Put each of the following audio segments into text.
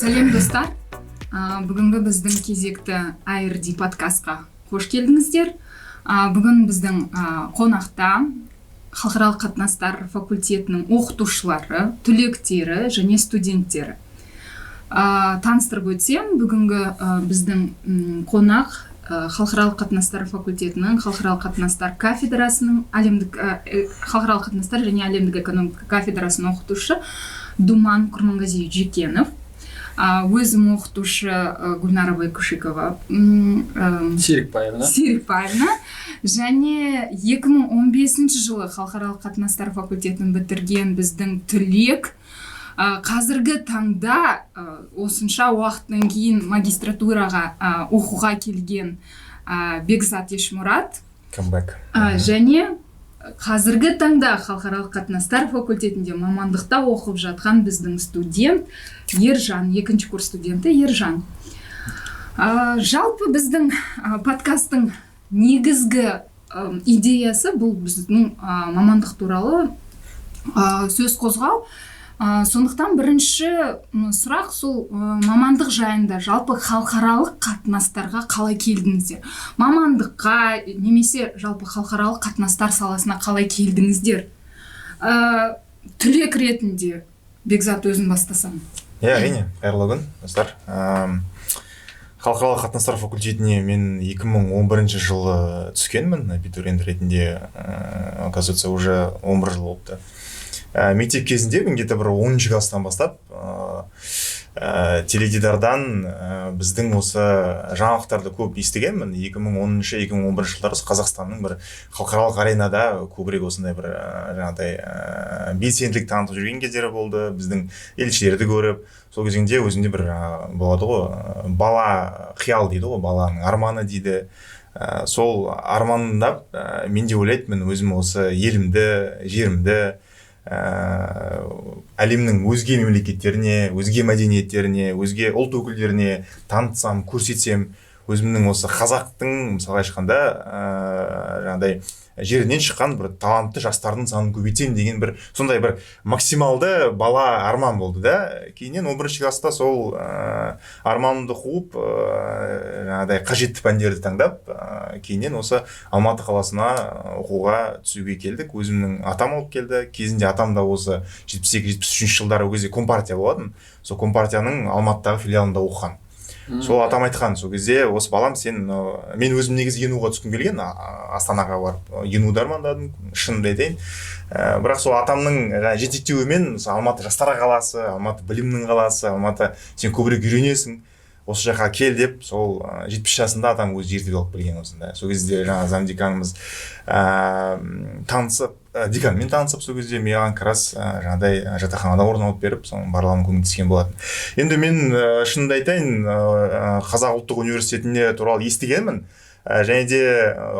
Сәлем, достар! Бүгінгі біздің кезекті IRD подкастқа қош келдіңіздер. Бүгін біздің қонақта халықаралық қатынастар факультетінің оқытушылары, түлектері және студенттері. Таныстырып өтсем, бүгінгі біздің қонақ халықаралық қатынастар факультетінің халықаралық қатынастар кафедрасының әлемдік халықаралық қатынастар және әлемдік экономика кафедрасының оқытушы Думан Құрманғазиевич Жекенов, өзім оқытушы Гүлнара Байкушикова Серікбаевна. Серікбаевна және 2015 жылы халықаралық қатынастар факультетін бітірген біздің түлек, қазіргі таңда осынша уақыттан кейін магистратураға оқуға келген Бекзат Ешмұрат. Comeback. Және қазіргі таңда халықаралық қатынастар факультетінде мамандықта оқып жатқан біздің студент Ержан, екінші курс студенті Ержан. Жалпы біздің подкасттың негізгі идеясы — бұл біздің мамандық туралы сөз қозғау. Сондықтан бірінші сұрақ сол мамандық жайында: жалпы халықаралық қатынастарға қалай келдіңіздер, мамандыққа немесе жалпы халықаралық қатынастар саласына қалай келдіңіздер? Түлек ретінде, Бекзат, өзің бастасаң. Иә, әрине. Қайырлы күн, достар! Халықаралық қатынастар факультетіне мен 2011 жылы түскенмін абитуриент ретінде. Оказывается, уже 11 жыл болыпты. Мектеп кезінде мен где то бір 10-класстан бастап теледидардан біздің осы жаңалықтарды көп естігенмін. 2010-2011 жылдары осы Қазақстанның бір халықаралық аренада көбірек осындай бір жаңағыдай белсенділік танытып жүрген кездері болды. Біздің елшілерді көріп, сол кезеңде өзімде бір жаңағы болады ғой, бала қиял дейді ғой, баланың арманы дейді. Сол армандап, мен де ойлайтынмын, өзім осы елімді, жерімді әлемнің өзге мемлекеттеріне, өзге мәдениеттеріне, өзге ұлт өкілдеріне танытсам, көрсетсем, өзімнің осы қазақтың, мысалға айтқанда, жаңағыдай жерінен шыққан бір талантты жастардың санын көбейтсем деген бір сондай бір максималды бала арман болды да. Кейіннен 11 класста сол арманымды қуып, жаңағыдай қажетті пәндерді таңдап, кейіннен осы Алматы қаласына оқуға түсуге келдік. Өзімнің атам алып келді кезінде. Атам да осы 72-73 жылдары, ол кезде компартия болатын, сол компартияның Алматыдағы филиалында оқыған. Сол атам айтқан сол кезде: «Осы, балам, сен мен өзім негізі ЕНУ-ға түскім келген, Астанаға барып ЕНУ-ды армандадым, шынымды айтайын. Бірақ сол атамның жаңағы жетектеуімен осы Алматы — жастар қаласы, Алматы — білімнің қаласы, Алматы, сен көбірек үйренесің, осы жаққа кел» деп, сол 70 жасында атам өзі ертіп алып келген осында. Сол кезде жаңағы замдеканымыз танысып, деканмен танысып, сол кезде маған как раз жаңағыдай жатақханада орын алып беріп, соның барлығына көмектескен болатын. Енді мен шынымды айтайын, Қазақ ұлттық университетіне туралы естігенмін. Және де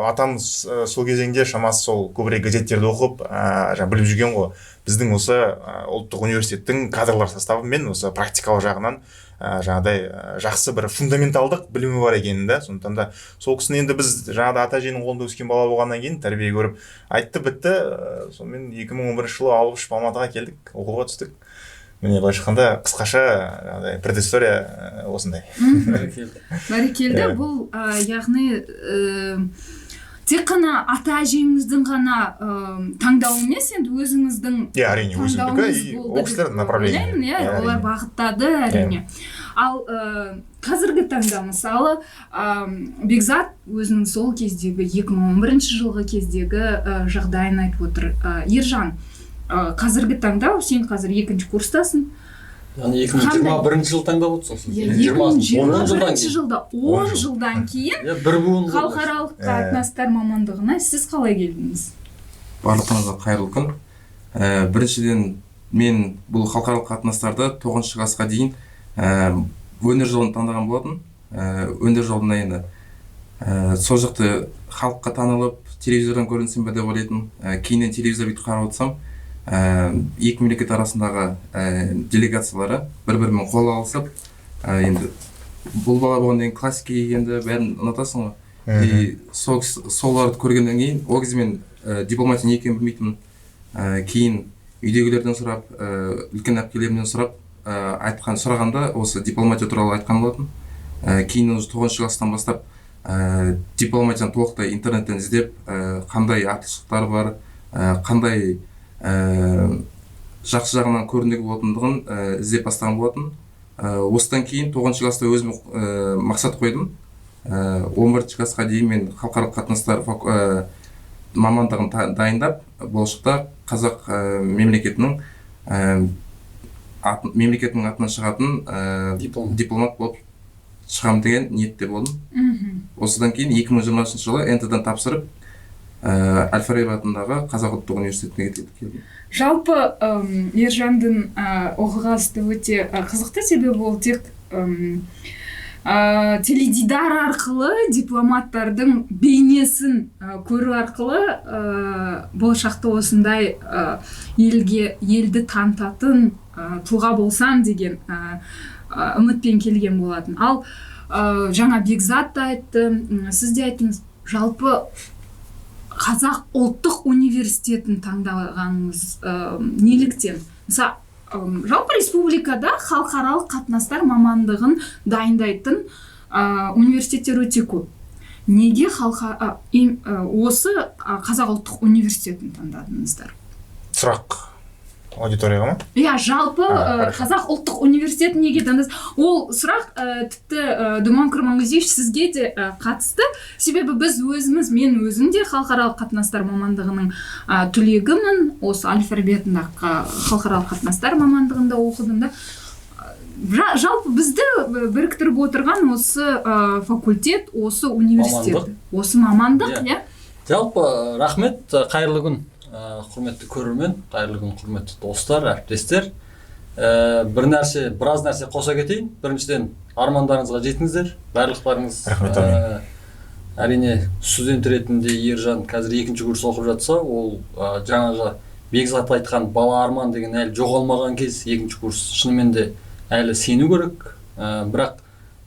атам сол кезеңде шамасы сол көбірек газеттерді оқып, жаңа біліп жүрген ғой, біздің осы ұлттық университеттің кадрлар составы мен осы практикалық жағынан жаңағыдай жақсы бір фундаменталдық білімі бар екенін да. Сондықтан да сол кісіні енді біз жаңағыдай ата әженің қолында өскен бала болғаннан кейін тәрбие көріп, айтты, бітті. Сонымен 2011 жылы алып ұшып Алматыға келдік, оқуға түстік. Міне, былайша айтқанда, қысқаша жаңағыдай предыстория осындай. Бәрекелді. Бәрекелді. Бұл яғни тек қана ата әжеңіздің ғана таңдауы емес, енді өзіңіздің Иә, әрине, өзімдікі таңдауыңыз и болды ол кісілер деп направление. ойлаймын, иә. Иә, Олар әрине. бағыттады, әрине. Ал қазіргі таңда, мысалы, Бекзат өзінің сол кездегі 2011 жылғы кездегі жағдайын айтып отыр. Ержан, қазіргі таңда сен қазір екінші курстасың. Яғни 2021 жыл таңдап отырсың сен. Иә, 20 2021 жылдан кейін. жылда, 10 10 жыл. жылдан кейін Иә, бір буын ғой. халықаралық қатынастар мамандығына сіз қалай келдіңіз? Барлықтарыңызға қайырлы күн! Біріншіден, мен бұл халықаралық қатынастарды тоғызыншы классқа дейін өнер жолын таңдаған болатын. Өнер жолында енді сол жақта халыққа танылып, телевизордан көрінсем бе деп ойлайтынмын. Кейіннен телевизор бүйтіп қарап отырсам, екі мемлекет арасындағы делегациялары бір бірімен қол алысып, енді бұл бала болғаннан кейін классика кигенді бәрін ұнатасың ғой. И сол соларды көргеннен кейін, ол кезде мен дипломатия не екенін білмейтінмін. Кейін үйдегілерден сұрап, үлкен әпкелерімнен сұрап айтқан сұрағанда осы дипломатия туралы айтқан болатын. Кейін уже 9 класстан бастап дипломатияны толықтай интернеттен іздеп, қандай артықшылықтары бар, қандай жақсы жағынан көрінуге болатындығын іздеп бастаған болатын. Осыдан кейін 9 класста өзім мақсат қойдым. 11 классқа дейін мен халықаралық қатынастар мамандығын дайындап, болашақта қазақ мемлекетінің атынан шығатын дипломат болып шығам деген ниетте болдым. Осыдан кейін 2020 жылы НТ-дан тапсырып, Әл-Фараби атындағы Қазақ ұлттық университетіне келдім. Жалпы Ержандың оқиғасы өте қызықты, себебі ол тек теледидар арқылы дипломаттардың бейнесін көру арқылы болашақта осындай елді танытатын тұлға болсам деген үмітпен келген болатын. Ал жаңа Бекзат та айтты, сіз де айттыңыз, жалпы Қазақ ұлттық университетін таңдағаныңыз неліктен? Мысалы, жалпы республикада халықаралық қатынастар мамандығын дайындайтын университеттер өте көп. Неге осы Қазақ ұлттық университетін таңдадыңыздар? Сұрақ аудиторияға ма? Иә, жалпы Қазақ ұлттық университетін неге таңдадыңыз? Ол сұрақ тіпті Думан Құрманғазиевич сізге де қатысты. Себебі біз өзіміз, мен өзім де халықаралық қатынастар мамандығының түлегімін. Осы Әл-Фараби атындағы халықаралық қатынастар мамандығында оқыдым да. Жалпы бізді біріктіріп отырған осы факультет, осы университет, осы мамандық, иә? Жалпы рахмет, қайырлы күн. Құрметті көрермен, қайырлы күн, құрметті достар, әріптестер. Біраз нәрсе қоса кетейін. Біріншіден, армандарыңызға жетіңіздер. Барлықтарыңыз. Рахмет. Әрине, студент ретінде Ержан қазір 2-ші курс оқып жатса, ол жаңағы Бекзат айтқан бала арман деген әлі жоғалмаған кез, 2-ші курс шынымен де әлі сену керек. Бірақ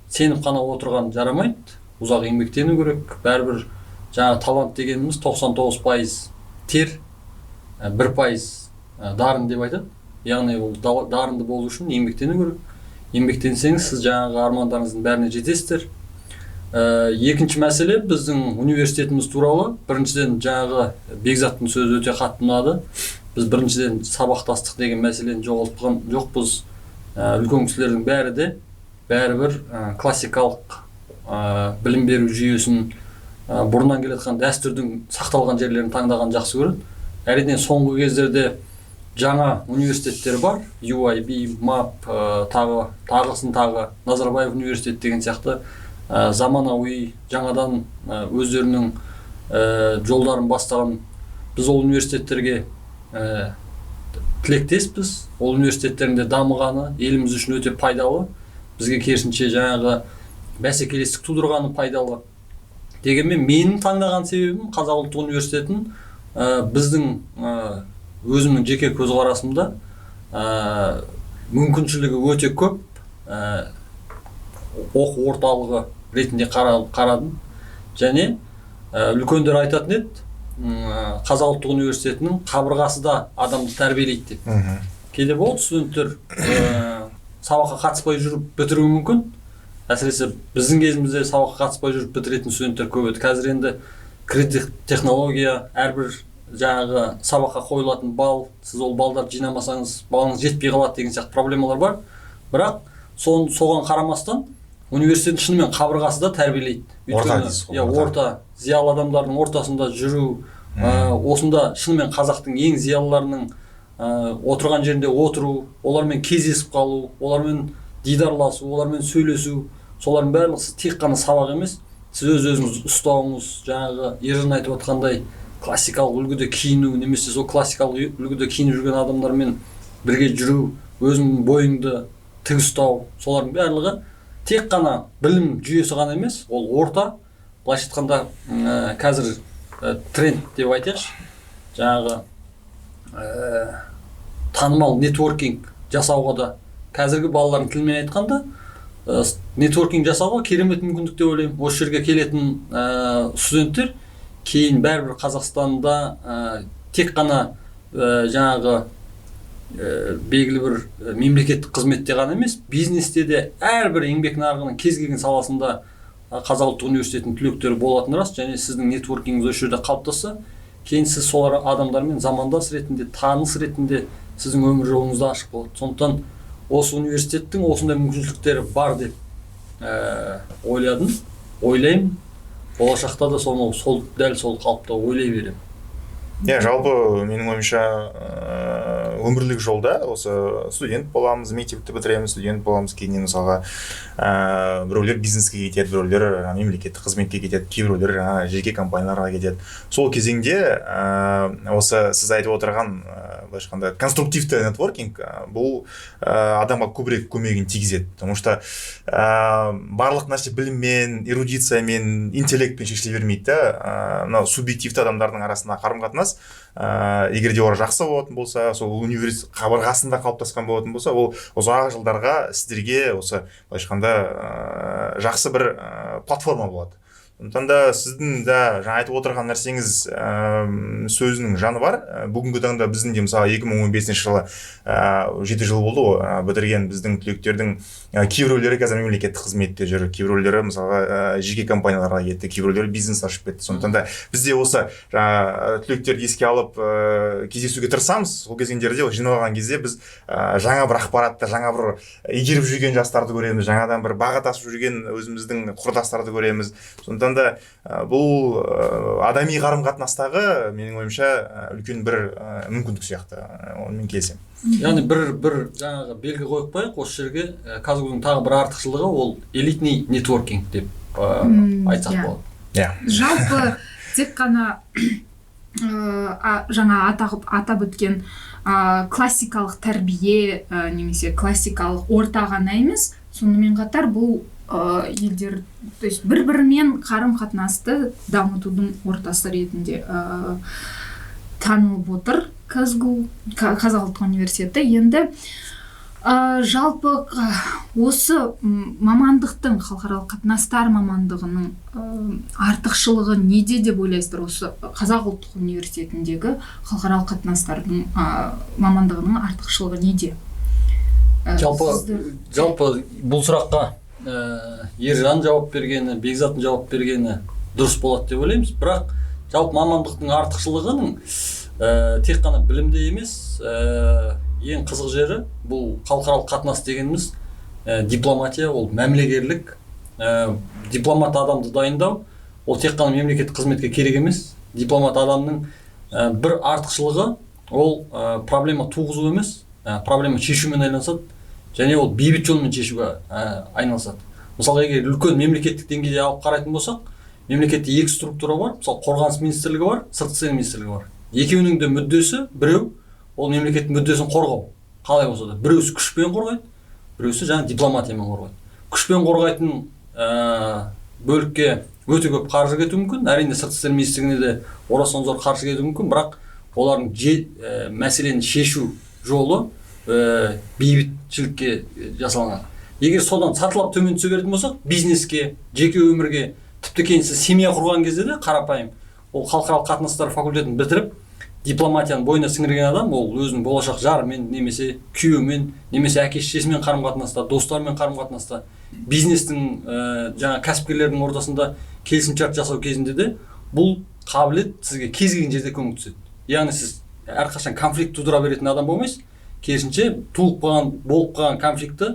сеніп қана отырған жарамайды, ұзақ еңбектену керек. Бәрібір жаңағы талант дегеніміз 99% тер, 1% дарын деп айтады. Яғни ол дарынды болу үшін еңбектену керек. Еңбектенсеңіз, сіз жаңағы армандарыңыздың бәріне жетесіздер. Екінші мәселе біздің университетіміз туралы. Біріншіден, жаңағы Бекзаттың сөзі өте қатты ұнады. Біз біріншіден сабақтастық деген мәселені жоғалтқан жоқпыз. Үлкен кісілердің бәрі де бәрібір классикалық білім беру жүйесін, бұрыннан келе жатқан дәстүрдің сақталған жерлерін таңдаған жақсы көреді. Әрине, соңғы кездерде жаңа университеттер бар, UIB, МАП, тағысын тағы, Назарбаев университеті деген сияқты заманауи жаңадан өздерінің жолдарын бастаған. Біз ол университеттерге тілектеспіз. Ол университеттердің де дамығаны еліміз үшін өте пайдалы. Бізге керісінше жаңағы бәсекелестік тудырғаны пайдалы. Дегенмен менің таңдаған себебім Қазақ ұлттық университетін біздің өзімнің жеке көзқарасымда мүмкіншілігі өте көп оқу орталығы ретінде қарадым. Және үлкендер айтатын еді, Қазақ ұлттық университетінің қабырғасы да адамды тәрбиелейді деп. Кейде болады, студенттер сабаққа қатыспай жүріп бітіруі мүмкін. Әсіресе біздің кезімізде сабаққа қатыспай жүріп бітіретін студенттер көп еді. Қазір енді кредит технология, әрбір жаңағы сабаққа қойылатын балл, сіз ол балдарды жинамасаңыз, балыңыз жетпей қалады деген сияқты проблемалар бар. Бірақ соған қарамастан университеттің шынымен қабырғасы да тәрбиелейді. Орта, иә, орта, зиялы адамдардың ортасында жүру, осында шынымен қазақтың ең зиялыларының отырған жерінде отыру, олармен кездесіп қалу, олармен дидарласу, олармен сөйлесу, солардың барлығы сіз тек қана сабақ емес, сіз өз-өзіңізді ұстауыңыз, жаңағы Ержан айтып отқандай классикалық үлгіде киіну, немесе сол классикалық үлгіде киініп жүрген адамдармен бірге жүру, өзіңнің бойыңды тік ұстау, солардың барлығы тек қана білім жүйесі ғана емес, ол орта. Былайша айтқанда, қазір тренд деп айтайықшы, жаңағы танымал нетворкинг жасауға да, қазіргі балалардың тілімен айтқанда, нетворкинг жасауға керемет мүмкіндік деп ойлаймын. Осы жерге келетін студенттер кейін бәрібір Қазақстанда тек қана жаңағы Белгілі бір мемлекеттік қызметте ғана емес, бизнесте де, әрбір еңбек нарығының кез келген саласында Қазақ ұлттық университетінің түлектері болатыны рас. Және сіздің нетворкингіңіз осы жерде қалыптасса, кейін сіз сол адамдармен замандас ретінде, таныс ретінде сіздің өмір жолыңыз да ашық болады. Сондықтан осы университеттің осындай мүмкіншіліктері бар деп ойладым, ойлаймын. Болашақта да соны сол дәл сол қалыпта ойлай беремін. Иә, жалпы менің ойымша, өмірлік жолда осы студент боламыз, мектепті бітіреміз, студент боламыз, кейіннен мысалға, біреулер бизнеске кетеді, біреулер мемлекеттік қызметке кетеді, кейбіреулер жаңағы жеке компанияларға кетеді. Сол кезеңде осы сіз айтып отырған, былайша айтқанда, конструктивті нетворкинг, бұл адамға көбірек көмегін тигізеді, потому что барлық нәрсе біліммен, эрудициямен, интеллектпен шешіле бермейді да. Мынау субъективті адамдардың арасында қарым қатынас, егер де олар жақсы болатын болса, сол университет қабырғасында қалыптасқан болатын болса, ол ұзақ жылдарға сіздерге осы, былайша айтқанда, жақсы бір платформа болады. Сондықтан да сіздің да жаңа айтып отырған нәрсеңіз, сөзінің жаны бар. Бүгінгі таңда біздің де, мысалы, 2015 жылы, 7 жыл болды ғой, бітірген біздің түлектердің кейбіреулері қазір мемлекеттік қызметте жүр, кейбіреулері, мысалға, жеке компанияларға кетті, кейбіреулері бизнес ашып кетті. Сондықтан да біз де осы жаңа түлектерді еске алып, кездесуге тырысамыз. Сол кезеңдерде жиналған кезде біз жаңа бір ақпаратты, жаңа бір игеріп жүрген жастарды көреміз, жаңадан бір бағыт ашып жүрген өзіміздің құрдастарды көреміз. Сондықтан да бұл адами қарым қатынастағы, менің ойымша, үлкен бір мүмкіндік сияқты. Онымен келісемін. Яғни бір жаңағы белгі қойып қояйық осы жерге: КазГУ-дың тағы бір артықшылығы ол элитный нетворкинг деп айтсақ болады. Иә. Жалпы тек қана жаңа атап өткен классикалық тәрбие немесе классикалық орта ғана емес, сонымен қатар бұл елдер, то есть бір бірімен қарым қатынасты дамытудың ортасы ретінде танылып отыр КазГУ, Қазақ ұлттық университеті. Енді жалпы осы мамандықтың, халықаралық қатынастар мамандығының артықшылығы неде деп ойлайсыздар? Осы Қазақ ұлттық университетіндегі халықаралық қатынастардың мамандығының артықшылығы неде? Жалпы жалпы бұл сұраққа Ержан жауап бергені, Бекзаттың жауап бергені дұрыс болады деп ойлаймыз. Бірақ жалпы мамандықтың артықшылығының тек қана білімде емес, ең қызық жері бұл халықаралық қатынас дегеніміз дипломатия, ол мәмілегерлік. Дипломат адамды дайындау ол тек қана мемлекеттік қызметке керек емес. Дипломат адамның бір артықшылығы ол проблема туғызу емес, проблема шешумен айналысады және ол бейбіт жолмен шешуге айналысады. Мысалы, егер үлкен мемлекеттік деңгейде алып қарайтын болсақ, мемлекетте екі структура бар, мысалы, Қорғаныс министрлігі бар, Сыртқы істер министрлігі бар. Екеуінің де мүддесі біреу, ол мемлекеттің мүддесін қорғау қалай болса да. Біреусі күшпен қорғайды, біреусі жаңағы дипломатиямен қорғайды. Күшпен қорғайтын бөлікке өте көп қаржы кетуі мүмкін, әрине, Сыртқы істер министрлігіне де орасан зор қаржы кетуі мүмкін, бірақ олардың мәселені шешу жолы бейбітшілікке жасалынады. Егер содан сатылап төмен түсе беретін болсақ, бизнеске, жеке өмірге, тіпті кейін сіз семья құрған кезде де қарапайым ол халықаралық қатынастар факультетін бітіріп, дипломатияны бойына сіңірген адам ол өзінің болашақ жарымен немесе күйеуімен немесе әке шешесімен қарым қатынаста, достарымен қарым қатынаста, бизнестің, жаңа кәсіпкерлердің ортасында келісімшарт жасау кезінде де бұл қабілет сізге кез келген жерде көмектеседі. Яғни сіз әрқашан конфликт тудыра беретін адам болмайсыз, керісінше туып қалған, болып қалған конфликтті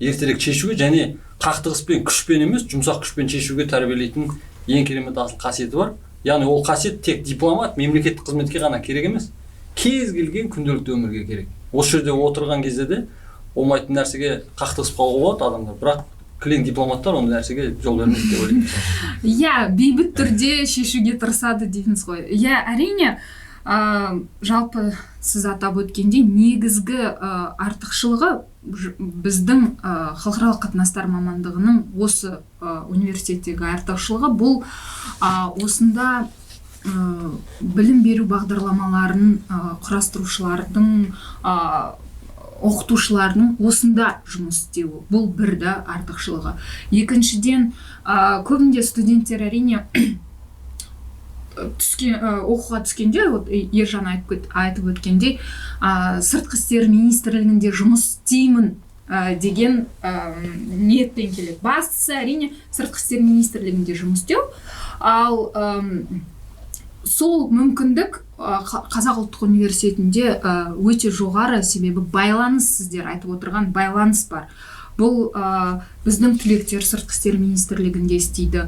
ертерек шешуге және қақтығыспен, күшпен емес, жұмсақ күшпен шешуге тәрбиелейтін ең керемет асыл қасиеті бар. Яғни ол қасиет тек дипломат, мемлекеттік қызметке ғана керек емес, кез келген күнделікті өмірге керек. Осы жерде отырған кезде де болмайтын нәрсеге қақтығысып қалуға болады адамдар, бірақ кілең дипломаттар ондай нәрсеге жол бермейді деп ойлаймын. Иә, бейбіт түрде шешуге тырысады дейміз ғой. Иә, әрине, жалпы сіз атап өткендей, негізгі артықшылығы біздің халықаралық қатынастар мамандығының осы университеттегі артықшылығы бұл осында білім беру бағдарламаларын құрастырушылардың, оқытушылардың осында жұмыс істеуі, бұл бір да артықшылығы. Екіншіден, көбінде студенттер, әрине, Түскен, оқуға түскенде, вот Ержан айтып өткендей, сыртқы істер министрлігінде жұмыс істеймін деген ниетпен келеді. Бастысы, әрине, сыртқы істер министрлігінде жұмыс істеу. Ал сол мүмкіндік Қазақ ұлттық университетінде өте жоғары, себебі байланыс, сіздер айтып отырған байланыс бар. Бұл біздің түлектер сыртқы істер министрлігінде істейді.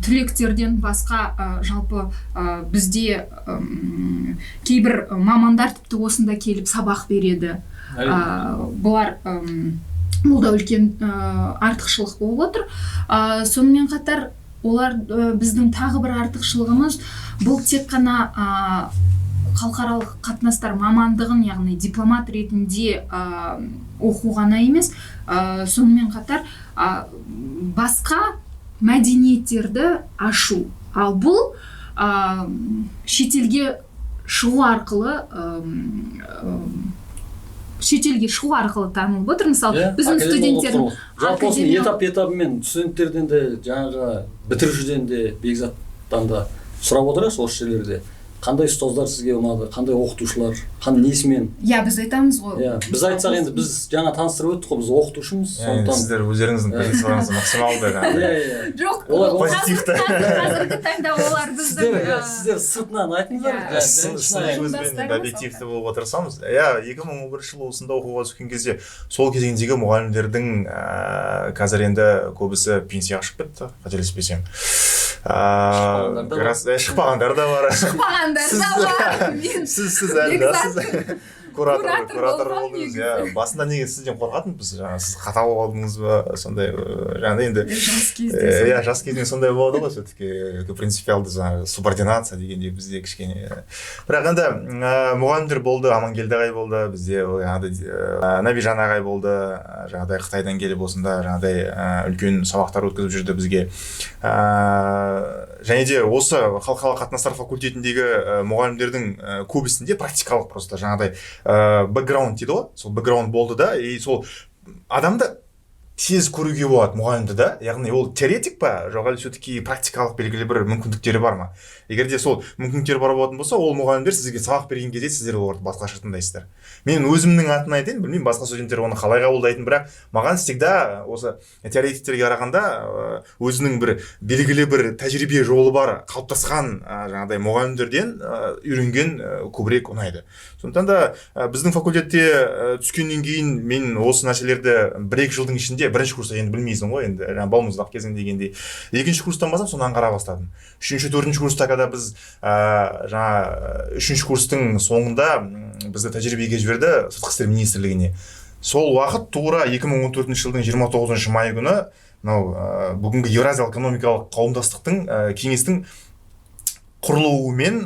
Түлектерден басқа, жалпы, бізде кейбір мамандар тіпті осында келіп сабақ береді. Бұлар, бұл да үлкен артықшылық болып отыр. Сонымен қатар олар, біздің тағы бір артықшылығымыз, бұл тек қана халықаралық қатынастар мамандығын, яғни дипломат ретінде оқу ғана емес, сонымен қатар басқа мәдениеттерді ашу. Ал бұл шетелге шығу арқылы, шетелге шығу арқылы танылып отыр. Мысалы, біздің академиялық студенттердің отыру. Жалпы осыны этап этабымен студенттерден де, жаңағы бітірушіден де, Бекзаттан да сұрап отырасыз. Осы жерлерде қандай ұстаздар сізге ұнады, қандай оқытушылар, қандай несімен? Иә, біз айтамыз ғой. Иә, біз айтсақ, енді біз жаңа таныстырып өттік қой, біз оқытушымыз, Иә, енді сондықтан сіздер өздеріңіздің позицияларыңызды максималды жаңағыдай иә иә Жоқ, Олар позитивті. Қазіргі таңда олар біздің Сіздер, иә, сіздер сыртынан айтыңыздар. Иә. Шынайы Жолдастарымыз көзбен енді объективті болып отырсамыз, иә, 2011 жылы осында оқуға түскен кезде сол кезеңдегі мұғалімдердің, қазір енді көбісі пенсияға шығып кетті, қателеспесем. Шықпағандар да бар. Рас, шықпағандар да бар. Шықпағандар да бар. Мен Сіз әлі да, сіз куратор Куратор куратор болғам болдыңыз, негізі. Иә. Басында неге сізден қорқатынбыз, жаңағы сіз қатал болдыңыз ба, сондай, жаңағыдай енді. Жас кезде Иә, жас кезінде сондай болады ғой, все таки принципиалды, жаңағы субординация дегендей бізде кішкене. Бірақ енді мұғалімдер болды, Амангелді ағай болды бізде, ол жаңағыдай, Нәбижан ағай болды, жаңағыдай Қытайдан келіп осында жаңағыдай үлкен сабақтар өткізіп жүрді бізге. Және де осы халықаралық қатынастар факультетіндегі мұғалімдердің көбісінде практикалық просто жаңағыдай бэкграунд дейді ғой, сол бэкграунд болды да. И сол адамды тез көруге болады, мұғалімді да, яғни ол теоретик па, жоқ әлде все таки практикалық белгілі бір мүмкіндіктері бар ма. Егер де сол мүмкіндіктері бар болатын болса, ол мұғалімдер сізге сабақ берген кезде сіздер оларды басқаша тыңдайсыздар. Мен өзімнің атын айтайын, білмеймін, басқа студенттер оны қалай қабылдайтынын, бірақ маған всегда осы теоретиктерге қарағанда өзінің бір белгілі бір тәжірибе жолы бар, қалыптасқан, жаңағыдай мұғалімдерден үйренген көбірек ұнайды. Сондықтан да біздің факультетте түскеннен кейін мен осы нәрселерді 1-2 жылдың ішінде, бірінші курста енді білмейсің ғой, енді жаңағы балмұздақ кезің дегендей, екінші курстан бастап соны аңғара бастадым. Үшінші, төртінші курста, когда біз жаңа үшінші курстың соңында бізді тәжірибеге жіберді сыртқы істер министрлігіне. Сол уақыт тура 2014 жылдың 29 май күні мынау бүгінгі Еуразиялық экономикалық қауымдастықтың, кеңестің құрылуымен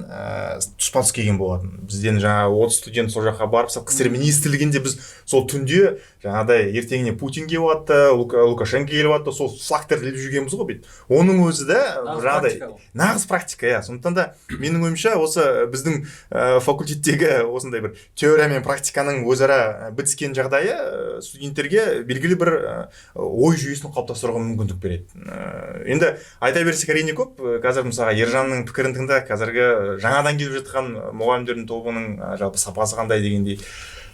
тұспа тұс келген болатын. Бізден жаңағы 30 студент сол жаққа барып, сыртқы істер министрлігінде біз сол түнде жаңағыдай, ертеңіне Путин келіп жатты, Лукашенко келіп жатты, сол флагтарды іліп жүргенбіз ғой бүйтіп. Оның өзі де Нағыз жаңағыдай практика ғой. Нағыз практика, иә. Сондықтан да менің ойымша, осы біздің факультеттегі осындай бір теория мен практиканың өзара бітіскен жағдайы студенттерге белгілі бір ой жүйесін қалыптастыруға мүмкіндік береді. Енді айта берсек, әрине, көп. Қазір, мысалға, Ержанның пікірін тыңда, қазіргі жаңадан келіп жатқан мұғалімдердің тобының жалпы сапасы қандай дегендей.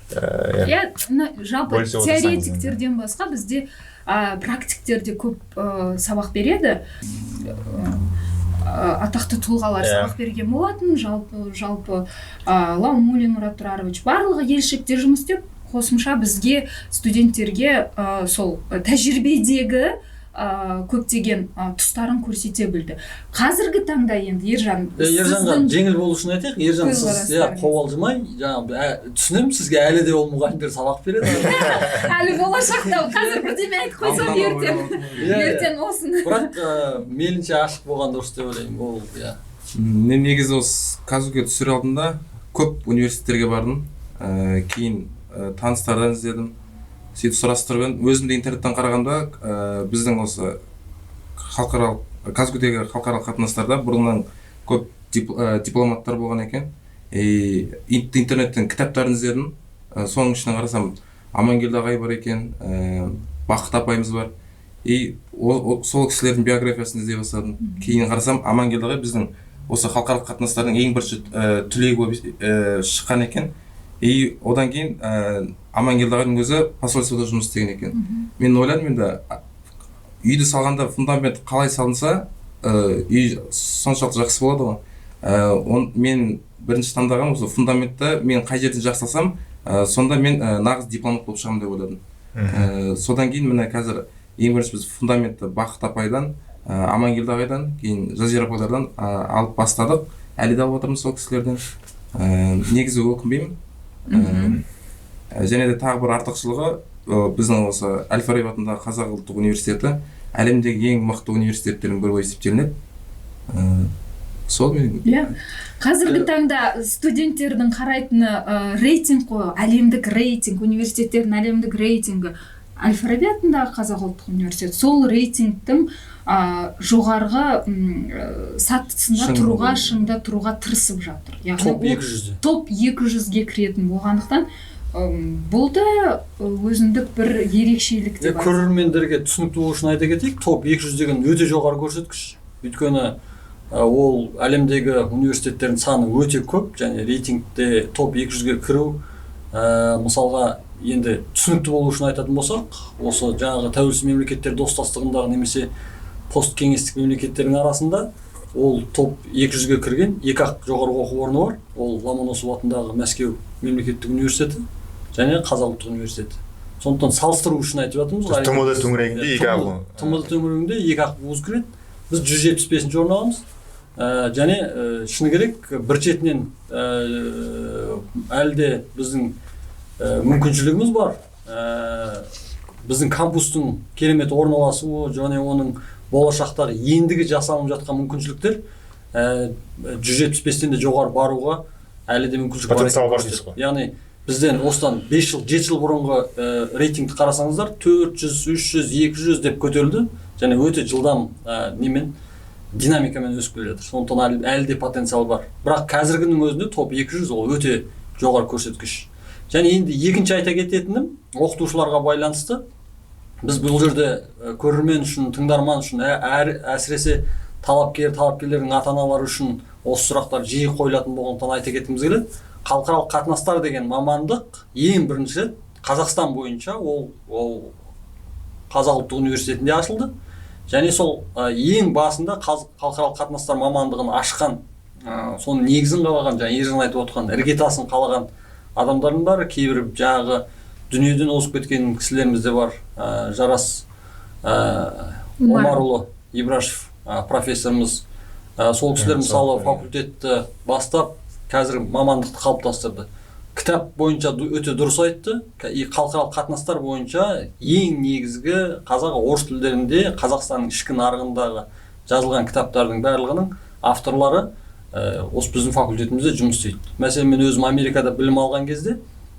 Иә. Иә, мына жалпы Бөлісе отырсаңыз. теоретиктерден басқа бізде практиктер де көп сабақ береді. Атақты тұлғалар сабақ берген болатын. Жалпы, Лаумулин Мұрат Тұрарович, барлығы елшілікте жұмыс істеп, қосымша бізге, студенттерге, сол тәжірибедегі көптеген тұстарын көрсете білді. Қазіргі таңда енді, Ержан, Ержанға сіздің жеңіл болу үшін айтайық, Ержан, сіз, иә, көзқарастарыңыз. қобалжымай, жаңағы, түсінемін, сізге әлі де ол мұғалімдер сабақ береді. Әлі болашақта, қазір бірдеме айтып қойсам, Алдын ала ертең ойлап отырмын. Иә, иә. ертең осыны. Бірақ мейлінше ашық болған дұрыс деп ойлаймын ол, иә. Мен негізі осы КазГУ-ге түсер алдында көп университеттерге бардым. Кейін таныстардан іздедім, сөйтіп сұрастырып едім. Өзім де интернеттен қарағанда, біздің осы халықаралық КазГУ-дегі халықаралық қатынастарда бұрыннан көп дипломаттар болған екен. И интернеттен кітаптарын іздедім. Соның ішінен қарасам, Амангелді ағай бар екен, Бақыт апайымыз бар. И сол кісілердің биографиясын іздей бастадым. Кейін қарасам, Амангелді ағай біздің осы халықаралық қатынастардың ең бірінші түлегі болып шыққан екен. И одан кейін Амангелді ағайдың өзі посольствода жұмыс істеген екен. Мен ойладым, енді үйді салғанда фундамент қалай салынса, үй соншалықты жақсы болады ғой. Мен бірінші таңдаған осы фундаментті мен қай жерден жақсы салсам, сонда мен нағыз дипломат болып шығамын деп ойладым. Содан кейін міне қазір ең бірінші біз фундаментті Бақыт апайдан, Амангелді ағайдан, кейін Жазира апайлардан алып бастадық. Әлі де алып отырмыз сол кісілерден. Негізі өкінбеймін. Және де тағы бір артықшылығы, біздің осы Әл-Фараби атындағы Қазақ ұлттық университеті әлемдегі ең мықты университеттердің бірі болып есептелінеді. Сол мен. Иә, қазіргі таңда студенттердің қарайтыны рейтинг қой, әлемдік рейтинг, университеттердің әлемдік рейтингі. Әл-Фараби атындағы Қазақ ұлттық университеті сол рейтингтің жоғарғы сатысында тұруға, шыңда тұруға тырысып жатыр. Яғни топ 200-де. Топ 200-ге кіретін болғандықтан, бұл да өзіндік бір ерекшелік деп. Көрермендерге түсінікті болу үшін айта кетейік, топ 200 деген өте жоғары көрсеткіш. Өйткені ол әлемдегі университеттердің саны өте көп, және рейтингте топ 200-ге кіру, мысалға, енді түсінікті болу үшін айтатын болсақ, осы жаңағы тәуелсіз мемлекеттер достастығындағы немесе посткеңестік мемлекеттердің арасында ол топ 200-ге кірген екі ақ жоғарғы оқу орны бар. Ол Ломоносов атындағы Мәскеу мемлекеттік университеті және Қазақ ұлттық университеті. Сондықтан салыстыру үшін айтып жатырмыз ғой. ТМД төңірегінде екі ақ. ТМД төңірегінде екі ақ вуз кіреді. Біз 175-ші орын аламыз. Және шыны керек, бір шетінен әлі де біздің мүмкіншілігіміз бар. Біздің кампустың керемет орналасуы және оның болашақтағы ендігі жасалынып жатқан мүмкіншіліктер 175-тен де жоғары баруға әлі де мүмкіншілік бар. Потенциал бар дейсіз ғой. Яғни бізден осыдан 5 жыл, 7 жыл бұрынғы рейтингті қарасаңыздар, 400, 300, 200 деп көтерілді және өте жылдам немен, динамикамен өсіп келе жатыр. Сондықтан әлі де потенциал бар. Бірақ қазіргінің өзінде топ 200 ол өте жоғары көрсеткіш. Және енді екінші айта кететінім, оқытушыларға байланысты. Біз бұл жерде көрермен үшін, тыңдарман үшін, әсіресе талапкерлердің ата-аналары үшін осы сұрақтар жиі қойылатын болғандықтан айта кеткіміз келеді. Халықаралық қатынастар деген мамандық ең бірінші рет Қазақстан бойынша ол Қазақ ұлттық университетінде ашылды. Және сол ең басында халықаралық қатынастар мамандығын ашқан, соның негізін қалаған, жаңа Ержан айтып отырған іргетасын қалаған адамдардың бәрі, кейбір жаңағы дүниеден озып кеткен кісілеріміз де бар. Жарас Омарұлы Ибрашев профессорымыз, сол кісілер мысалы факультетті бастап қазір мамандықты қалыптастырды. Кітап бойынша өте дұрыс айтты. Халықаралық қатынастар бойынша ең негізгі қазақ орыс тілдерінде Қазақстанның ішкі нарығындағы жазылған кітаптардың барлығының авторлары осы біздің факультетімізде жұмыс істейді. Мәселен, мен өзім Америкада білім алған кезде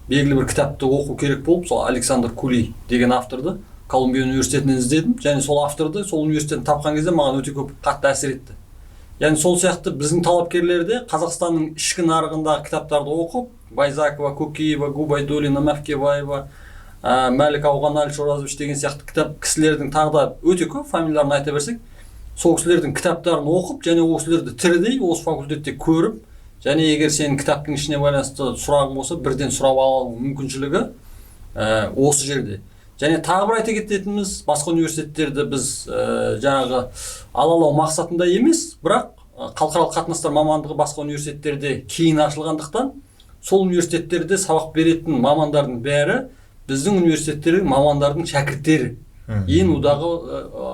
белгілі бір кітапты оқу керек болып, сол Александр Кули деген авторды Колумбия университетінен іздедім және сол авторды сол университеттен тапқан кезде маған өте көп қатты әсер етті. Яғни сол сияқты біздің талапкерлер де Қазақстанның ішкі нарығындағы кітаптарды оқып, Байзакова, Көкеева, Губайдуллина, Мәвкебаева, Мәлік Ауғанәлі Шоразович деген сияқты кітап кісілердің тағы да өте көп фамилияларын айта берсек, сол кісілердің кітаптарын оқып және ол кісілерді тірідей осы факультетте көріп, және егер сенің кітаптың ішіне байланысты сұрағың болса, бірден сұрап ала алу мүмкіншілігі осы жерде. Және тағы бір айта кететініміз, басқа университеттерді біз жаңағы алалау мақсатында емес, бірақ халықаралық қатынастар мамандығы басқа университеттерде кейін ашылғандықтан, сол университеттерде сабақ беретін мамандардың бәрі біздің университеттердің мамандардың шәкірттері. Ең удағы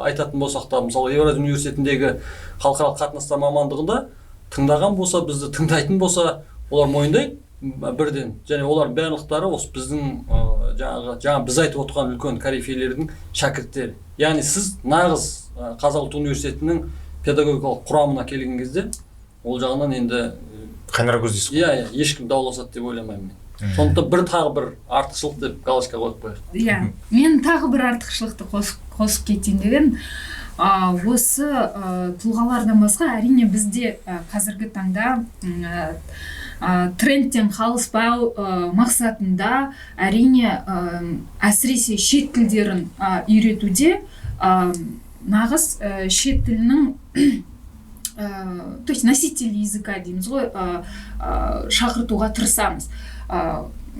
айтатын болсақ та, мысалы Еуразия университетіндегі халықаралық қатынастар мамандығында тыңдаған болса, бізді тыңдайтын болса, олар мойындайды бірден. Және олар барлықтары осы біздің жаңа біз айтып отырған үлкен корифейлердің шәкірттері. Яғни сіз нағыз Қазақ ұлттық университетінің педагогикалық құрамына келген кезде ол жағынан енді қайнар көз дейсіз ғой. Иә, ешкім дауласады деп ойламаймын мен. Сондықтан бір тағы бір артықшылық деп галочка қойып қояйық. Иә, мен тағы бір артықшылықты қосып кетейін деген. Осы тұлғалардан басқа әрине бізде қазіргі таңда трендтен қалыспау мақсатында әрине әсіресе шет тілдерін үйретуде Нағыз шет тілінің, то есть носитель языка дейміз ғой, шақыртуға тырысамыз.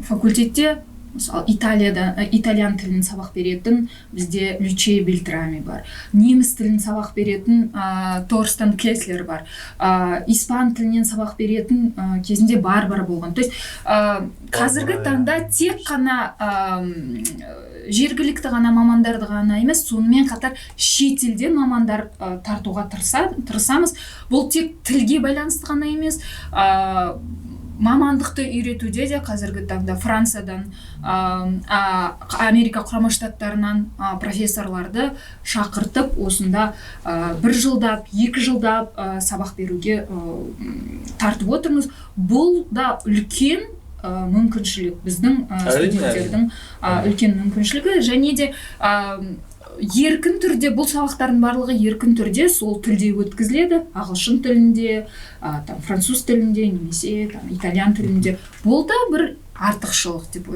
Факультетте, мысалы, Италияда итальян тілін сабақ беретін бізде Лючия Бельтрами бар, неміс тілін сабақ беретін Торстен Кеслер бар, испан тілінен сабақ беретін кезінде Барбара болған. То есть қазіргі таңда тек қана жергілікті ғана мамандарды ғана емес, сонымен қатар шетелден мамандар тартуға тырысамыз. Бұл тек тілге байланысты ғана емес, мамандықты үйретуде де қазіргі таңда Франциядан, Америка Құрама Штаттарынан профессорларды шақыртып, осында бір жылдап, 2 жылдап сабақ беруге тартып отырмыз. Бұл да үлкен мүмкіншілік, біздің студенттердің үлкен мүмкіншілігі. Және де еркін түрде, бұл сабақтардың барлығы еркін түрде сол тілде өткізіледі: ағылшын тілінде, там, француз тілінде немесе там, итальян тілінде. Бұл да бір артықшылық деп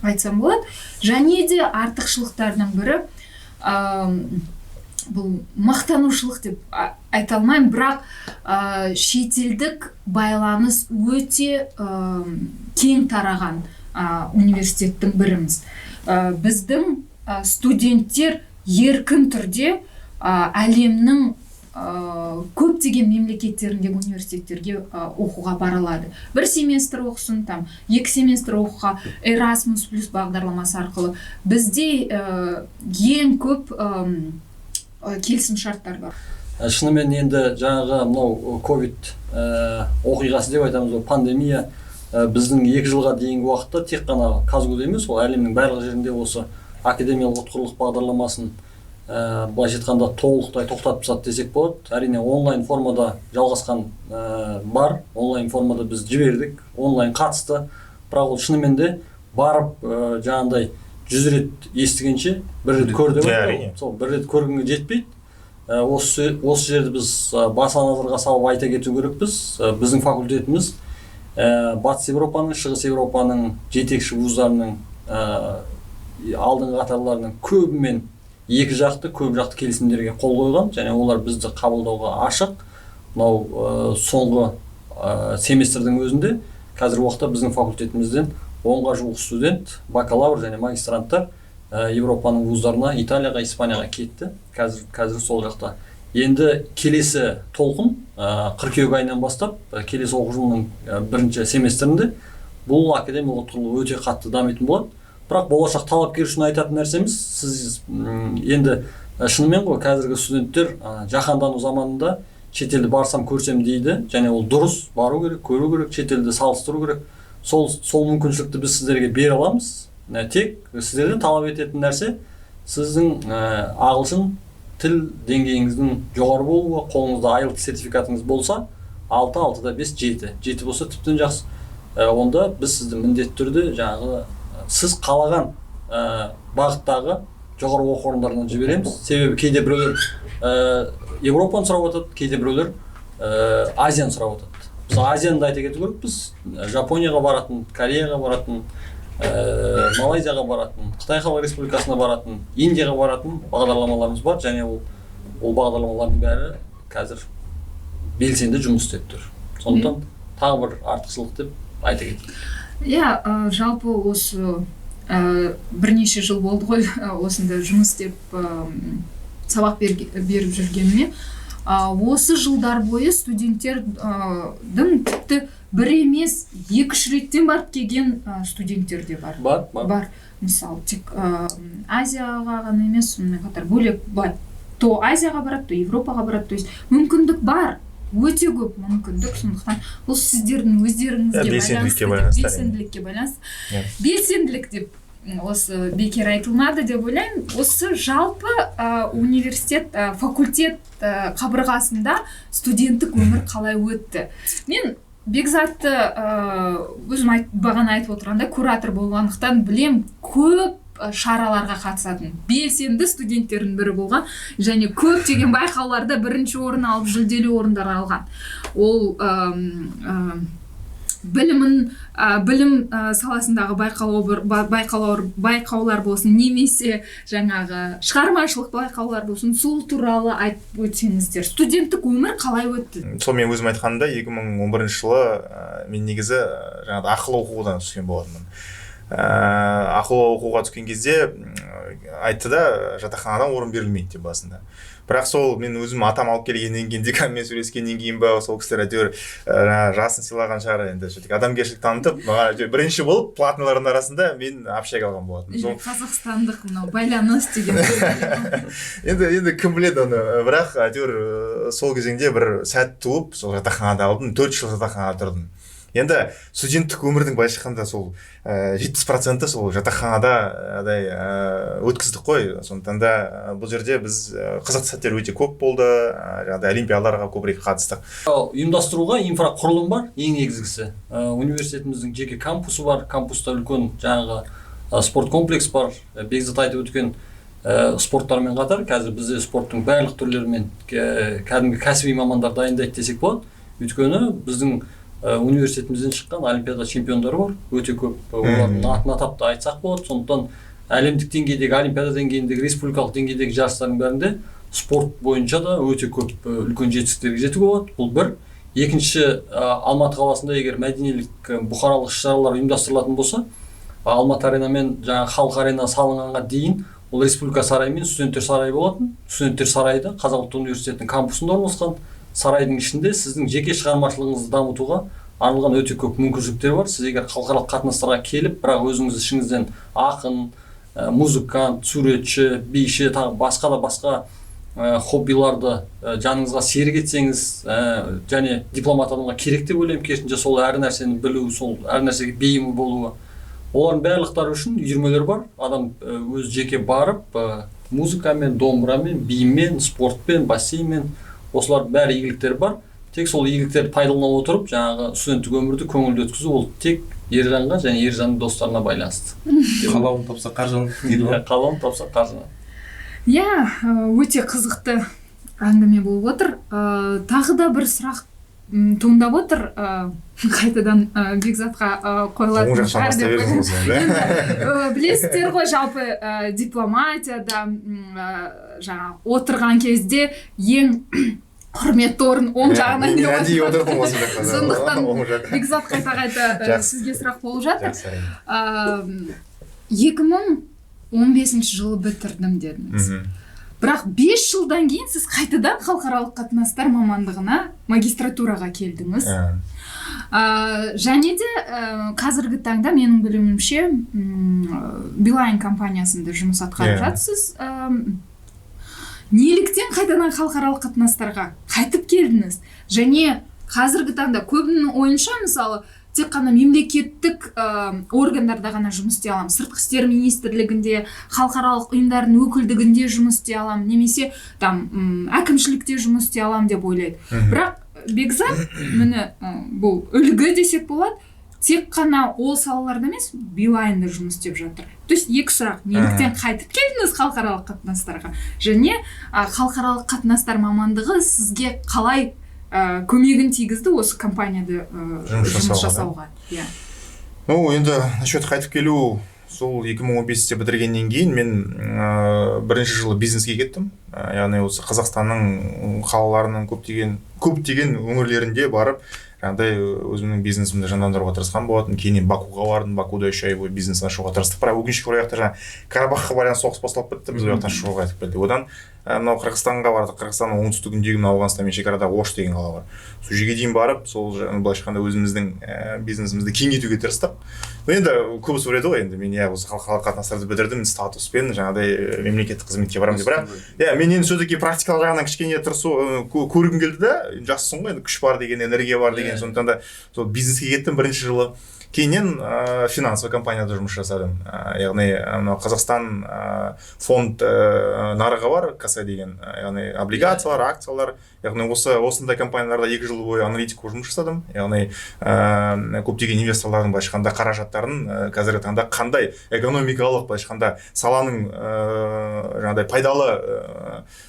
айтсам болады. Және де артықшылықтарының бірі, бұл мақтанушылық деп айта алмаймын, бірақ шетелдік байланыс өте кең тараған университеттің біріміз. Біздің студенттер еркін түрде әлемнің көптеген мемлекеттеріндегі университеттерге оқуға бара алады. Бір семестр оқысын, там, екі семестр оқуға Erasmus плюс бағдарламасы арқылы бізде ең көп келісімшарттар бар. Шынымен енді жаңағы мынау ковид оқиғасы деп айтамыз ғой, пандемия, біздің 2 жылға дейінгі уақытта тек қана КазГУда емес, ол әлемнің барлық жерінде осы академиялық ұтқырлық бағдарламасын былайша айтқанда толықтай тоқтатып тастады десек болады. Әрине, онлайн формада жалғасқан бар, онлайн формада біз жібердік, онлайн қатысты, бірақ ол шынымен де барып, жаңағындай 100 рет естігенше бір рет көр деп айтады ғой. Сол бір рет көргенге жетпейді. Осы жерді біз баса назарға салып айта кету керекпіз. Біздің факультетіміз Батыс Еуропаның, Шығыс Еуропаның жетекші вуздарының алдыңғы қатарларының көбімен екі жақты, көп жақты келісімдерге қол қойған және олар бізді қабылдауға ашық. Мынау соңғы семестрдің өзінде қазіргі уақытта біздің факультетімізден 10-ға жуық студент, бакалавр және магистранттар Европаның вуздарына, Италияға, Испанияға кетті. Қазір сол жақта. Енді келесі толқын қыркүйек айынан бастап, келесі оқу жылының бірінші семестрінде бұл академиялық ұтқырлық өте қатты дамитын болады. Бірақ болашақ талапкер үшін айтатын нәрсеміз, сіз енді шынымен ғой, қазіргі студенттер жаһандану заманында шетелді барсам, көрсем дейді және ол дұрыс, бару керек, көру керек, шетелді салыстыру керек. Сол мүмкіншілікті біз сіздерге бере аламыз. Тек сіздерден талап ететін нәрсе сіздің ағылшын тіл деңгейіңіздің жоғары болуы. Қолыңызда IELTS сертификатыңыз болса, 6, 6,5, 7, 7 болса, тіптен жақсы. Онда біз сізді міндетті түрде жаңағы сіз қалаған бағыттағы жоғары оқу орындарына жібереміз. Себебі кейде біреулер Европаны сұрап жатады, кейде біреулер Азияны сұрап жатады. Біз Азияны да айта кету керекпіз. Жапонияға баратын, Кореяға баратын, Малайзияға баратын, Қытай Халық Республикасына баратын, Индияға баратын бағдарламаларымыз бар және ол бағдарламалардың бәрі қазір белсенді жұмыс істеп тұр. Сондықтан тағы бір артықшылық деп айта кетейік. Иә, жалпы осы бірнеше жыл болды ғой осында жұмыс істеп, сабақ беріп жүргеніме. Осы жылдар бойы студенттердің тіпті бір емес, екі үш реттен барып келген студенттер де бар. Бар, бар. Бар. Мысалы, тек Азияға ғана емес, сонымен қатар бөлек былай то Азияға барады, то Европаға барады. То есть мүмкіндік бар, өте көп мүмкіндік. Сондықтан бұл сіздердің өздеріңізге Иә, белсенділікке байланысты, байланысты, әрине. Белсенділікке байланысты. Иә. Белсенділік деп осы бекер айтылмады деп ойлаймын. Осы жалпы университет, факультет қабырғасында студенттік өмір қалай өтті? Мен Бекзатты өзім бағана айтып отырғандай, куратор болғандықтан білем, көп шараларға қатысатын белсенді студенттердің бірі болған және көптеген байқауларда бірінші орын алып, жүлделі орындар алған. Ол Білімін, білім саласындағы байқаулар болсын, немесе жаңағы шығармашылық байқаулар болсын, сол туралы айтып өтсеңіздер. Студенттік өмір қалай өтті? Сол мен өзім айтқанымда, 2011 жылы мен негізі жаңағыдай ақылы оқудан түскен болатынмын. Ақылы оқуға түскен кезде айтты да, жатақханадан орын берілмейді деп басында. Бірақ сол мен өзім атам алып келгеннен кейін, деканмен сөйлескеннен кейін ба, сол кісілер әйтеуір жаңағы жасын сыйлаған шығар енді, все-таки адамгершілік танытып, маған әйтеуір бірінші болып платныйлардың арасында мен общага алған болатынмын. Сол қазақстандық мынау байланыс деген. Енді кім біледі оны, бірақ әйтеуір сол кезеңде бір сәт туып, сол жатақханада алдым, 4 жыл жатақханада тұрдым. Енді студенттік өмірдің, былайша айтқанда, сол 70%-і сол жатақханада адай өткіздік қой. Сондықтан да бұл жерде біз қызықты сәттер өте көп болды, жаңағыдай олимпиадаларға көбірек қатыстық. Ұйымдастыруға инфрақұрылым бар. Ең негізгісі, университетіміздің жеке кампусы бар. Кампуста үлкен жаңағы спорт комплекс бар. Бекзат айтып өткен спорттармен қатар қазір бізде спорттың барлық түрлерімен кәдімгі кәсіби мамандар дайындайды десек болады. Өйткені біздің университетімізден шыққан олимпиада чемпиондары бар өте көп, олардың атын атап та айтсақ болады. Сондықтан әлемдік деңгейдегі, олимпиада деңгейіндегі, республикалық деңгейдегі жарыстардың бәрінде спорт бойынша да өте көп үлкен жетістіктерге жетуге болады. Бұл бір. Екінші, Алматы қаласында егер мәденилік, бұқаралық іс шаралар ұйымдастырылатын болса, Алматы арена мен жаңағы Халық арена салынғанға дейін ол Республика сарайы мен Студенттер сарайы болатын. Студенттер сарайы да Қазақ ұлттық университетінің кампусында орналасқан. Сарайдың ішінде сіздің жеке шығармашылығыңызды дамытуға арналған өте көп мүмкіншіліктер бар. Сіз егер халықаралық қатынастарға келіп, бірақ өзіңіз ішіңізден ақын, музыкант, суретші, биші, тағы басқа да басқа хоббиларды жаныңызға серік етсеңіз, және дипломат адамға керек деп ойлаймын, керісінше, сол әр нәрсені білу, сол әр нәрсеге бейім болуы, олардың барлықтары үшін үйірмелер бар. Адам өзі жеке барып, музыкамен, домбырамен, бимен, спортпен, бассейнмен, осылардың бәрі игіліктері бар. Тек сол игіліктерді пайдалана отырып, жаңағы студенттік өмірді көңілді өткізу, ол тек Ержанға және Ержанның достарына байланысты. Қалауын тапса, қаржы дейді ғой. Иә, қалауын тапса, қаржыны. Иә, өте қызықты әңгіме болып отыр. Тағы да бір сұрақ туындап отыр, қайтадан Бекзатқа қойылатын Оң жақтан шығар бастай деп беріңіз ойлаймын. Осыны, да? Енді, білесіздер ғой, жалпы дипломатияда жаңағы отырған кезде ең құрметті орын оң жағынан Мен деп әдейі айтылады. отырдым осы жақта. Сондықтан оң жақ. Бекзат, қайта қайта Жақсы. сізге сұрақ болып жатыр. Жақсы, әрине. 2015 жылы бітірдім дедіңіз, бірақ 5 жылдан кейін сіз қайтадан халықаралық қатынастар мамандығына магистратураға келдіңіз. Және де қазіргі таңда, менің білуімше, Билайн компаниясында жұмыс атқарып жатсыз. Неліктен қайтадан халықаралық қатынастарға қайтып келдіңіз? Және қазіргі таңда көбінің ойынша, мысалы, тек қана мемлекеттік органдарда ғана жұмыс істей аламын, сыртқы істер министрлігінде, халықаралық ұйымдардың өкілдігінде жұмыс істей аламын немесе там әкімшілікте жұмыс істей аламын деп ойлайды. Бірақ Бекзат, міне, бұл үлгі десек болады, тек қана ол салаларда емес, Билайнда жұмыс істеп жатыр. То есть екі сұрақ: неліктен қайтып келдіңіз халықаралық қатынастарға және халықаралық қатынастар мамандығы сізге қалай көмегін тигізді осы компанияда жұмыс жұмыс жасауға, жасауға? Иә. Ну, енді насчет қайтып келу, сол 2015-те бітіргеннен кейін мен бірінші жылы бизнеске кеттім. Яғни осы Қазақстанның қалаларының көптеген өңірлерінде барып, жаңағыдай өзімнің бизнесімді жандандыруға тырысқан болатын. Кейіннен Бакуға бардым, Бакуда 3 ай бойы бизнес ашуға тырыстық, бірақ өкінішке орай, жақта жаңағы Карабахқа байланысты соғыс басталып кетті, біз ол жақтан шығуға қайтып келдік. Одан мынау Қырғызстанға бардық. Қырғызстанның оңтүстігіндегі мына Ауғанстанмен шекарадағы Ош деген қала бар, сол жерге дейін барып, сол былайша айтқанда, өзіміздің бизнесімізді кеңейтуге тырыстық. Но енді көбісі ойлайды ғой, енді мен, иә, осы халықаралық қатынастарды бітірдім, статуспен жаңағыдай мемлекеттік қызметке барамын деп. Бірақ, иә, мен енді все таки практикалық жағынан кішкене тырысу, көргім келді да. Жассың ғой енді, күш бар деген, энергия бар деген. Сондықтан да сол бизнеске кеттім бірінші жылы. Кейіннен финансовый компанияда жұмыс жасадым, яғни мынау Қазақстан фонд нарығы бар, КСК. акция деген, яғни облигациялар, акциялар, яғни осындай компанияларда 2 жыл бойы аналитик болып жұмыс жасадым. Яғни көптеген инвесторлардың, былайша айтқанда, қаражаттарын қазіргі таңда қандай экономикалық, былайша айтқанда, саланың жаңағыдай пайдалы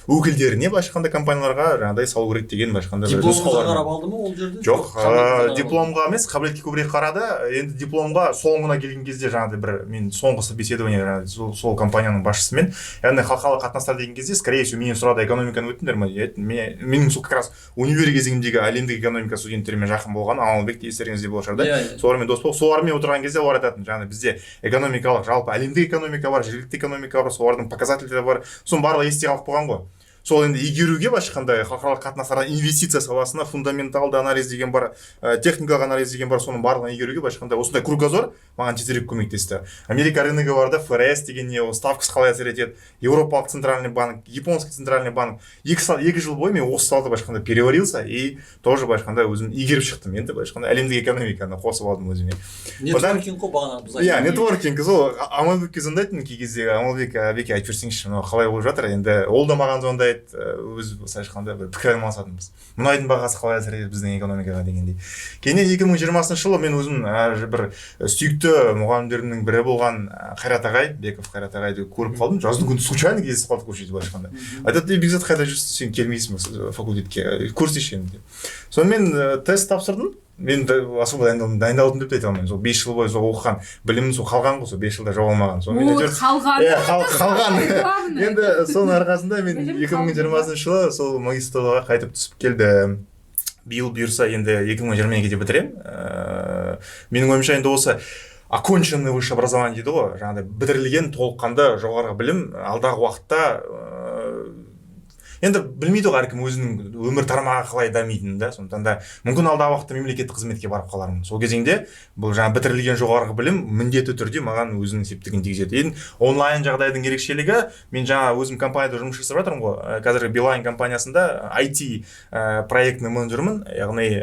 өкілдеріне, былайша айтқанда, компанияларға жаңағыдай салу керек деген, былайша айтқанда, бір Дипломыңызға нұсқаулар. қарап алды ма ол жерде? Жоқ. Қабілетіңізге қарап? Дипломға емес, қабілетке көбірек қарады. Енді дипломға соңына келген кезде, жаңағыдай бір мен соңғы собеседование жаңағыдай сол компанияның басшысымен, яғни халықаралық қатынастар деген кезде, скорее всего, менен сұрады: «Экономиканы өттіңдер ме?» Я айттым, менің сол как раз универ кезеңімдегі әлемдік экономика студенттерімен жақын болған, Амалбек те естеріңізде болар шығар да. Иә. Солармен дос болып, солармен отырған кезде олар айтатын: жаңағы бізде экономикалық, жалпы әлемдік экономика бар, жергілікті экономика бар, солардың показательдері бар. Соның барлығы есте қалып қойған ғой. Сол енді игеруге, былайша айтқанда, халықаралық қатынастарда инвестиция саласында фундаменталды анализ деген бар, техникалық анализ деген бар, соның барлығын игеруге, былайша айтқанда, осындай кругозор маған тезірек көмектесті. Америка рыногы бар да, ФРС деген не, ол ставкасы қалай әсер етеді, Еуропалық центральный банк, японский центральный банк. 2 жыл бойы мен осы салада, былайша айтқанда, переварился и тоже, былайша айтқанда, өзім игеріп шықтым. Енді, былайша айтқанда, әлемдік экономиканы қосып алдым өзіме. Нетворкинг қой бағана біз Иә, айтқан. Нетворкинг. Сол Амалбекке звондайтынмын кей кезде: «Амалбек, әбеке, айтып жіберсеңізші, мынау қалай болып жатыр?» Енді ол да маған звондайды, өз, былайша айтқанда, бір пікір алмасатынбыз, мұнайдың бағасы қалай әсер етеді біздің экономикаға дегендей. Кейіннен 2020 жылы мен өзім бір сүйікті мұғалімдерімнің бірі болған Қайрат ағай, Беков Қайрат ағайды көріп қалдым. Жаздың күні случайно кездесіп қалдық көшеде, былайша айтқанда. Айтады: «Ей, Бекзат, қайда жүрсің? Сен келмейсің ба факультетке? Көрсейші енді», – деп. Сонымен тест тапсырдым. Мен де особо дайындалдым, дайындалдым деп те айта алмаймын. Сол 5 жыл бойы сол оқыған білімім сол қалған ғой, сол 5 жылда жоғалмаған. Сонымен Вот, әйтеуір қалған. Иә, қалған. Главное. Енді соның арқасында мен Білім. 2020 жылы сол магистратураға қайтып түсіп келдім. Биыл бұйырса, енді 2022-де бітіремін. Менің ойымша, енді осы оконченный высшее образование дейді ғой, жаңағыдай бітірілген толыққанды жоғарғы білім алдағы уақытта енді білмейді ғой әркім өзінің өмір тармағы қалай дамитынын да. Сондықтан да мүмкін алдағы уақытта мемлекеттік қызметке барып қалармын. Сол кезеңде бұл жаңа бітірілген жоғарғы білім міндетті түрде маған өзінің септігін тигізеді. Енді онлайн жағдайдың ерекшелігі, мен жаңа өзім компанияда жұмыс жасап жатырмын ғой, қазіргі Билайн компаниясында IT проектный менеджермін. Яғни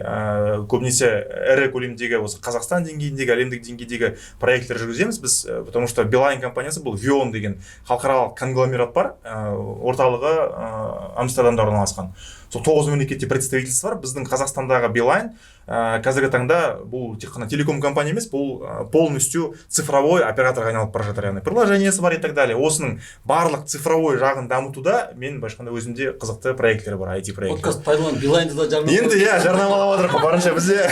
көбінесе ірі көлемдегі, осы Қазақстан деңгейіндегі, әлемдік деңгейдегі проекттер жүргіземіз біз, потому что Билайн компаниясы бұл ВИОН деген халықаралық конгломерат бар, орталығы Амстердамда орналасқан. Сол тоғыз мемлекетте представительство бар. Біздің Қазақстандағы Билайн қазіргі таңда бұл тек қана телеком компания емес, бұл полностью цифровой операторға айналып бара жатыр, яғни приложениесі бар и так далее. Осының барлық цифровой жағын дамытуда мен, былайша айтқанда, өзімде қызықты проекттер бар, IT проекттер. Подкаст пайдаланып, Билайнды да жарнама. Енді иә, жарнамалап жатырмық қой барынша бізде.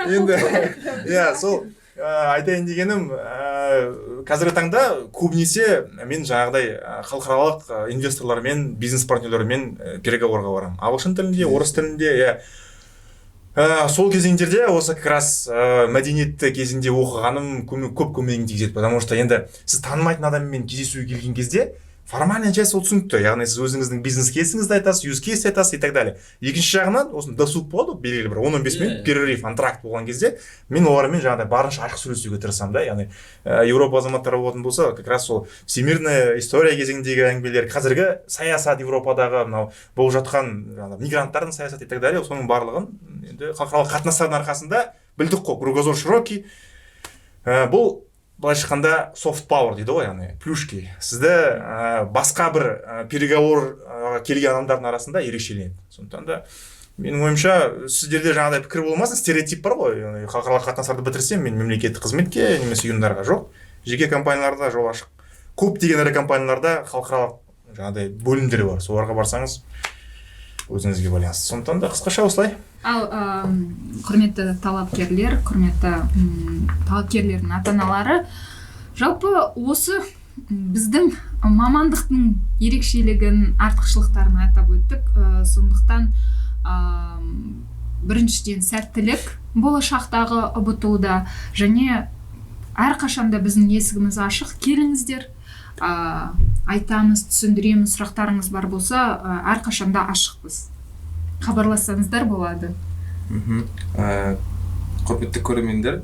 Енді иә, сол айтайын дегенім, қазіргі таңда көбінесе мен жаңағыдай халықаралық инвесторлармен, бизнес партнерлермен переговорға барамын ағылшын тілінде, орыс тілінде, иә. Сол кезеңдерде осы как раз мәдениетті кезінде оқығаным көп көмегін тигізеді, потому что енді сіз танымайтын адаммен кездесуге келген кезде формальная часть ол түсінікті, яғни сіз өзіңіздің бизнес кейсіңізді айтасыз, use case айтасыз и так далее. Екінші жағынан осы досуг болады ғой, белгілі бір 10-15 минут перерыв, антракт болған кезде мен олармен жаңағыдай барынша ашық сөйлесуге тырысамын да. Яғни Еуропа азаматтары болатын болса, как раз сол всемирная история кезеңіндегі әңгімелер, қазіргі саясат, Еуропадағы мынау болып жатқан жаңағы мигранттардың саясаты и так далее, соның барлығын енді халықаралық қатынастардың арқасында білдік қой, кругозор широкий. Бұл, былайша айтқанда, soft power дейді ғой, яғни плюшки сізді басқа бір переговорға келген адамдардың арасында ерекшеленеді. Сондықтан да менің ойымша, сіздерде жаңағыдай пікір болмасын, стереотип бар ғой, яғни халықаралық қатынастарды бітірсем, мен мемлекеттік қызметке немесе ұйымдарға. Жоқ, жеке компанияларда жол ашық. Көптеген ірі компанияларда халықаралық жаңағыдай бөлімдер бар, соларға барсаңыз, өзіңізге байланысты. Сондықтан да қысқаша осылай. Ал құрметті талапкерлер, құрметті талапкерлердің ата аналары, жалпы осы біздің мамандықтың ерекшелігін, артықшылықтарын атап өттік. Сондықтан біріншіден, сәттілік болашақтағы ҰБТУ-да және әрқашанда біздің есігіміз ашық, келіңіздер, айтамыз, түсіндіреміз. Сұрақтарыңыз бар болса, әрқашанда ашықпыз, хабарлассаңыздар болады. Құрметті көрермендер,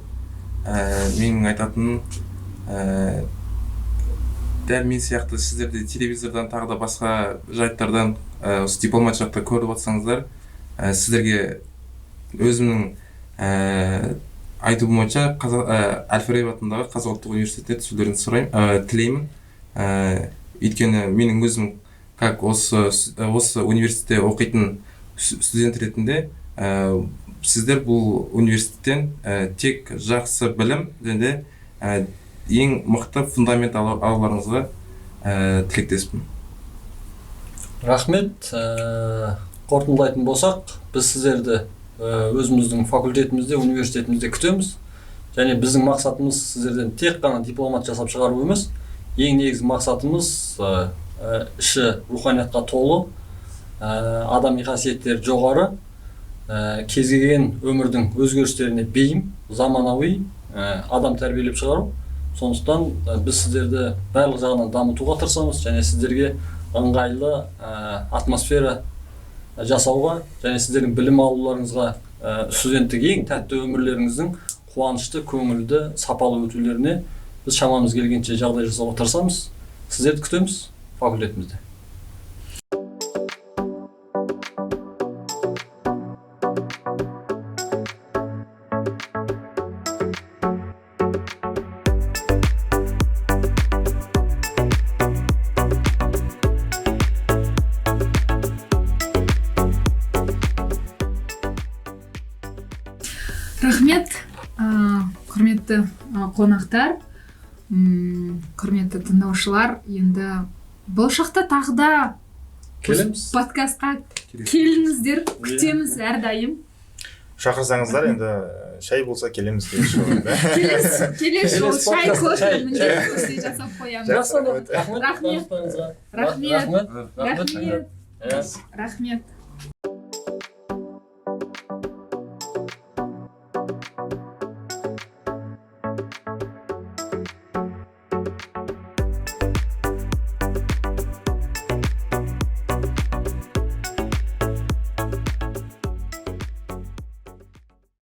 менің айтатыным, дәл мен сияқты сіздер де телевизордан, тағы да басқа жайттардан осы дипломат жақта көріп отырсаңыздар, сіздерге өзімнің айтуым бойынша әл Фараби атындағы Қазақ ұлттық университетіне түсулерін сұраймын, тілеймін. Өйткені менің өзім Как осы университетте оқитын студент ретінде, сіздер бұл университеттен тек жақсы білім және ең мықты фундамент алуларыңызға тілектеспін. Рахмет. Қорытындылайтын болсақ, біз сіздерді өзіміздің факультетімізде, университетімізде күтеміз. Және біздің мақсатымыз сіздерден тек қана дипломат жасап шығару емес, ең негізгі мақсатымыз іші руханиятқа толы, адами қасиеттері жоғары, кез келген өмірдің өзгерістеріне бейім, заманауи адам тәрбиелеп шығару. Сондықтан біз сіздерді барлық жағынан дамытуға тырысамыз және сіздерге ыңғайлы атмосфера жасауға және сіздердің білім алуларыңызға, студенттік ең тәтті өмірлеріңіздің қуанышты, көңілді, сапалы өтулеріне біз шамамыз келгенше жағдай жасауға тырысамыз. Сіздерді күтеміз факультетімізде. Рахмет, құрметті қонақтар, құрметті тыңдаушылар. Енді болашақта тағы да келеміз. Подкастқа келіңіздер, күтеміз әрдайым. Шақырсаңыздар енді шай болса келеміз. Келесі жолы шай, кофе міндетті түрде жасап қоямыз. Рахмет. Рахмет. Рахмет. Рахмет. Рахмет.